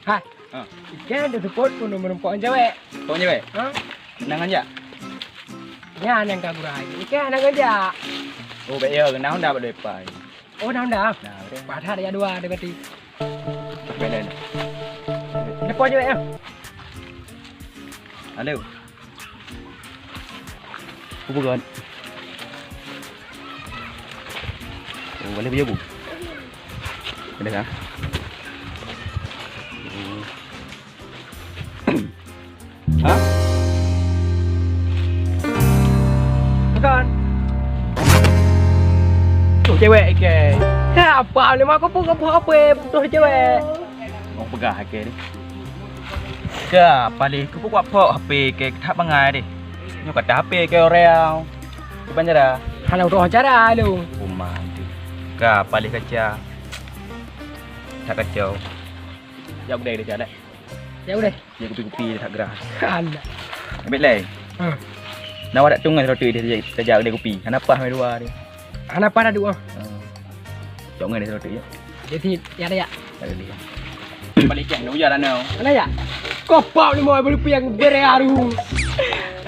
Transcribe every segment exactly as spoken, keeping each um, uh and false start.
Hai. Ha. Ikan tu support pun meureumpok ngon cewek. Pok ngon cewek? Ha? Nang ngon jak? Nyan nyang ka gurah. Ikan nang ngon jak. Oh, bèk ya, na Honda bak depan. Oh, na Honda? Nah, betul. Padahal ya dua ada berarti. Beda ni. Depan cewek ya? Halo. Apa kan? Oh, boleh baju. Ada kah? Hmm. Ha? Bukan. Tu cewek ke? Ha, apa ni mak kau pun kau apa betul cewek? Mau peugah ke ni? Ka paléh keupeue kuat phok H P keu that bangai deh. Nyoe kata H P keu L'Oreal. Kiban cara? Hana uroe cara lôn. Uma tu. Ka paléh kaca. That kacau. Jak udai deh, jak deh. Jak udai. Jak kupi-kupi that gerah. Alah. Ambil lai. Ha. Nawa dak tungai roti deh, tajak udai kupi. Hana pah mé dua deh. Hana pah dak dua. Ha. Cok ngai deh roti ya. Jadi, ya ada ya. Ada dia. Balik kan, ujar lah nau. Ada ya? Kau pau ni mau beli piang bere aru.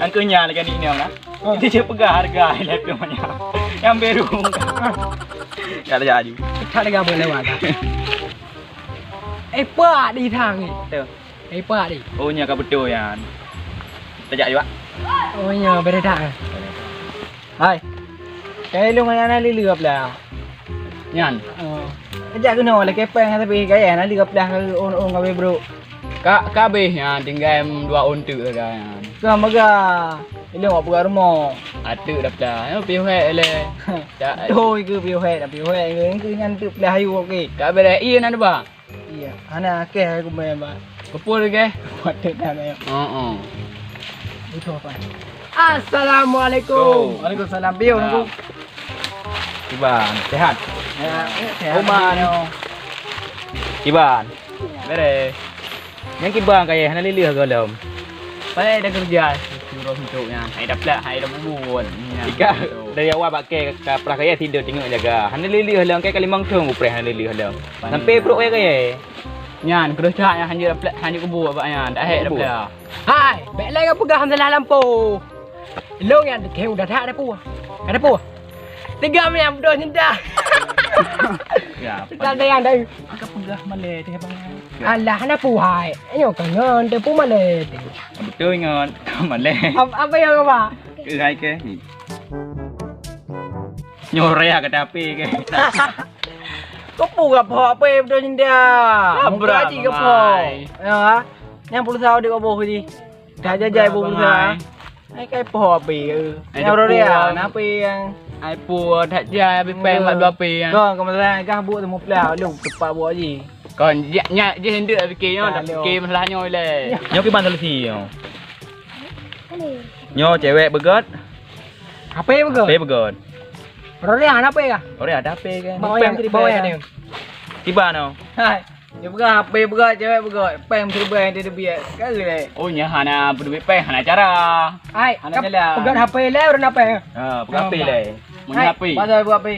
Angkanya lagi ni nau lah. Oh. Dia je peugah harga level mana. Yang beru. Ya ada aju. Tak ada gambar lewat. Eh, pak di thang ni. Tu. Eh, pak di. Oh, nya ka betul ya. Tajak juga. Oh, nya bere dah. Hai. Kai lôn ngon Ana lileueh blah. Nyan. Oh. Ajak keunoe lé kepeng tapi gaya na lileueh blah ka ôn-ôn ka bro. Ka, ka habéh nyan, tinggai dua ôn teuk sagai nyan. Ka mega. Ilôn awak peugah rumoh. Ateuk daftar. Nyoe piôh hék lé. Cak. Beutôi keu piôh hék, dah piôh hék keu, keu nyan teuk blah ayu oke. Ka beda ié na deba. Iya, hana akeh aku main, Pak. Kepul ke? Kuat dah, ya. Heeh. Itu apa? Assalamualaikum. Oh. Waalaikumsalam. Biar aku. Kiban, sehat? Ya, sehat. Oman. Kiban. Bere. Nyang kiban kaya hana lileueh golom. Pai dah kerja. Suruh untuk nya. Hai dah plak, hai dah bubun. Ika dari awal bak ke ka prah kaya tidur tengok jaga. Hana lileueh lom ke kalimang thong upreh hana lileueh lom. Sampai brok kaya kaya. Nyan, keudroe that nyan hanjeuet daplek, hanjeuet kubu bak nyan, dak hék daplek. Hai, bèk lé geupeugah masalah lampôh. Lôn nyan dikeu udah that dapu. Ka dapu. Tiga menit beudôh nyedah. Ya, tak ada yang dah. Ka peugah malèe teuh bang. Alah, hana puhai. Nyoe ka ngon teuh pu malèe teuh. Beutôi ngon, ka malèe. Ap-, apa yang apa? Keuhai ke? Nyoe raya kata api ke? Keupeue geuphok api beudôh nyedah? Abra muka cit geuphok. Ya. Nyang pulsa udép boh jih. Dah jajai boh pulsa. Ai kai poh api ke. Nyang roda na api nyang. Ai pu that jai api peng mak dua api nyang. Kon keumasalah gah buet teumu plah lôn tepak buet jih. Kon nyak jih hindeuek api ke nyoe, dah api ke masalah nyoe lé. Nyoe kiban solusi nyoe. Nyoe cewek beugöt. H P beugöt? H P beugöt. Roda hana H P kah? Roda ada H P kan. Bawa yang, bawa yang dia. Tiba no. Hai. Dia peugah H P beugöt, cewek beugöt. Peng siribèe yang dia biet. Kan lé. Oh, nya hana peudubit peng, hana cara. Hai, hana cara. Peugöt H P lé, ureueng H P. Ha, peugöt H P lé. Hai, H P. Pasal peugöt H P.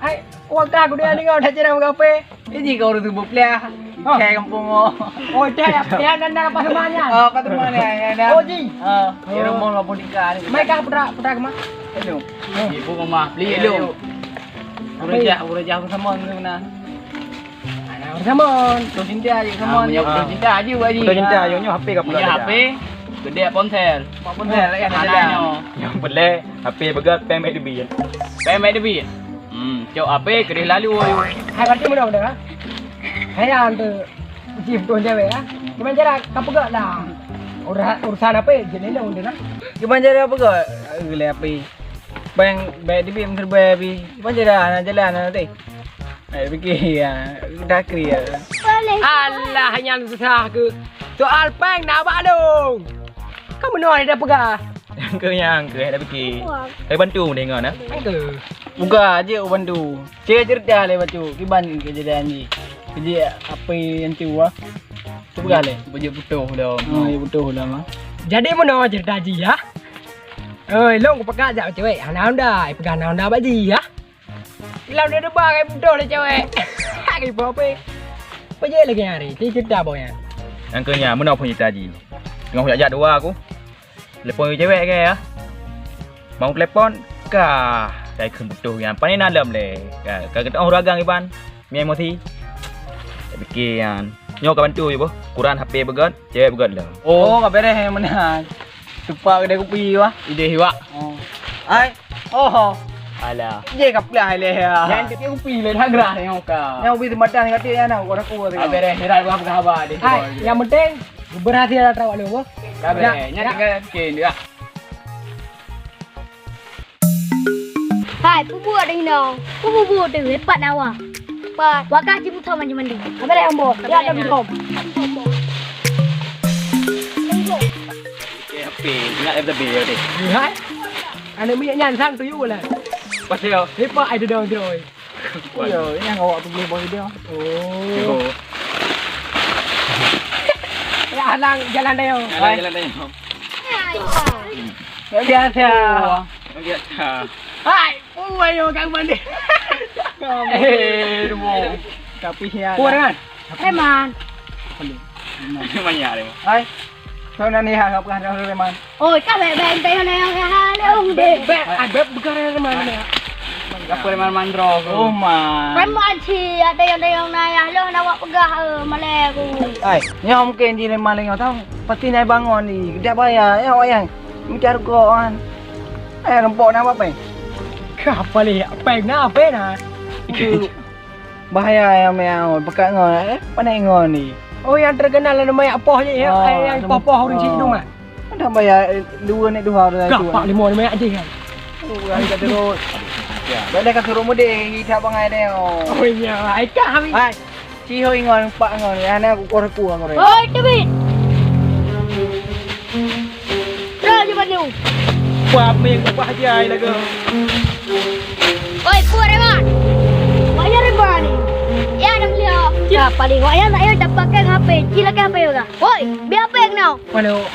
Hai, wah ka aku dengar-dengar dah cara peugöt H P. Ini kau ureueng tuboh plah. Ha. Ikai kampung oh. Oh, dah ya. Ya, dan dah apa temannya? Oh, apa temannya? Ya, dah. Oh, ji. Ha, ya, rumah lapor nikah ni. Mai ka putra, putra ke mana? Hello. Ibu rumah beli hello. Ureueng jah, ureueng jah sama ni mana? Ana ureueng sama. Tu cinta je sama ni. Punya ureueng cinta aja, Pak Haji. Ureueng cinta, yo nyoe H P ka pulang. H P, gede ponsel. Ponsel, ya, ada nyoe. Yang boleh H P beugöt, peng mek debi. Peng mek debi. Hmm, cok H P keudeh lalu. Hai, berarti mudah-mudahan. Hai, ya, untuk Jih beutôi cewek, ah. Kiban cara ka peugah lah. Ura-, urusan apa je ni dong tu nah. Kiban cara peugah? Eh, lé api. Peng baik dibi meuterbang api. Kiban cara nak jalan nak teh. Eh, fikir ya. Dah kri ya. Alah, nyan susah ke. Soal peng nak abak dong. Ka meunoe dah peugah. Nyang keu, nyang keu, dah fikir. Wah. Saya bantu deh ngon, ah. Nyang keu. Peugah aja bantu. Cerita lé bacut, kiban kejadian jih. Jadi, apa yang tu, ah? Cuba lé. Baju putih dah. Oh, ya putih dah, mah. Jadi, mana cerita jih, ya? Oi, long kupeugah jak cewek. Hana Honda, ai peugah hana Honda bak jih, ya? Lam dia debat kai putih lé cewek. Kai apa? Apa je lagi hari? Cerita boh ya. Nyang keu nyan, meunoe phôn jita jih. Teungoh jak-jak dua ku. Telepon cewek ke ya? Mau telepon, kah, kai kheun beutôi nyan. Pane na lom lé. Ka, ka geutanyoe ureueng agam iban. Mi emosi. Pike nyan. Nyoe ka bantu ju boh. Kuran H P beugöt, cewek beugöt lom. Oh, ka beres meunan. Tupak kedai kupi wah. Ideh iwak. Oh. Ai. Oh. Alah. Je ka peugah lé ya. Nyan tiep kupi lé dah gerah nyoe ka. Nyoe kupi seumatang ka tiep nyan, aku rasa aku. Ka beres, hirai gua peugah haba deh. Hai, nyang penting berhasil dah terawak lu, boh. Ka beres. Nyan tinggal bikin dia. Hai, peue buet inoe? Peue bubuet teuh, pat na wa? Pat. Wa ka jimuthom mandi-mandi. Apa dah ambo? Ya, dah muthom. Oke, oke. Ingat F W B ya, deh. Hai. Aneuk miet nyan sang tuyue lah. Pas yo. Lepak ai dong droe. Yo, ini yang awak tu boleh bawa dia. Oh. Yo. Ya, halang jalan dah yo. Jalan, jalan dah yo. Biasa. Biasa. Hai, oh, ayo kang mandi. Eh, demo. Tapi ya. Kuat kan? Eman. Banyak deh. Hai. Kau nak ni ha, apa ada Eman? Oi, ka bèk-bèk teuh nyoe ha, ha, lé ong deh. Bèk, bèk, ah, bèk bukan Eman ni. Apa Eman mandro? Oh, man. Kan mak cik, ada yang, ada yang nayah loh nak awak peugah, eh, malèe ku. Ai, nyoe mungkin di Eman lé nyoe tau. Pasti nai bangon ni. Dia bayar, ya, awak yang. Mita rukok kan. Eh, rempok na apa, Peng? Ka apa lé? Peng na, Peng na. Bahaya ya, meh, oh, pekat ngon, eh, pandai ngon ni. Oh, yang terkenal nama yak poh je, ya. Oh, yang poh-poh urang cik dong, ah. Ada bayar, eh, dua ni dua orang. Gah pak lima nama yak je kan. Oh, ada terus. Ya, dah ka suruh mudik, kita bangai deh, oh. Oh, iya, ai kah, Ami? Hai. Ci hoi ngon, pak ngon, ya, na aku kor aku ngon. Oi, Tebit. Droe je bandum. Wah, meng upah jai lagu. Oi, peue Reman? Wak nyan Reman ni. Ya, dah beli, oh. Ya, paling wak nyan tak payah dapat kan H P. Ci lakèe H P ka. Oi, bie H P keunoe. Waduh.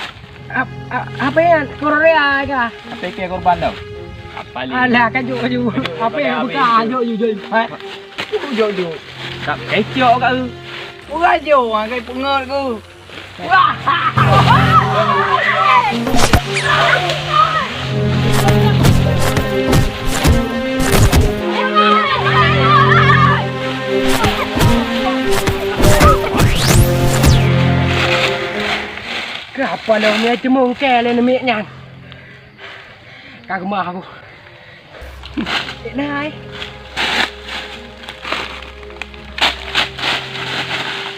Ap-, ap-, apa ya? Korea kah? Apa ke korban tau? Apa lagi? Alah, kajuk, kajuk. Kajuk, apa yang kajuk, buka? Kajuk, kajuk. Hai. Kajuk, kajuk. Tak kecok kat tu. Orang jauh, orang kai pengot tu. Kenapa lo ni cemungke le nemik nyan? Ka keumah aku. Cik Nai.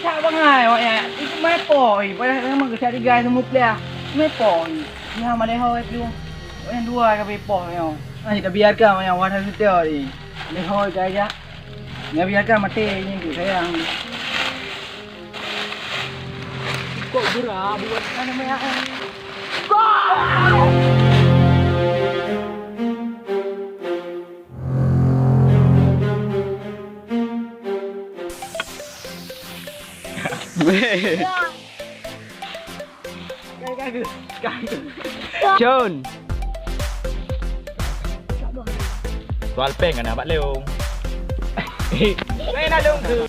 Cak bangai awak nyan. Itu mai poi. Padahal memang keucak tiga semua pilihan. Mai poi. Ya, malai hoi tu. Awak nyan dua ka pai poh nyoe. Ai, tabiarkan awak nyan wadah setia ni. Malai hoi ka jak. Nyan biarkan mati ni tu sayang. Kok gerak buat mana meh? Cun. Soal peng kan abak leung. Main alung tu.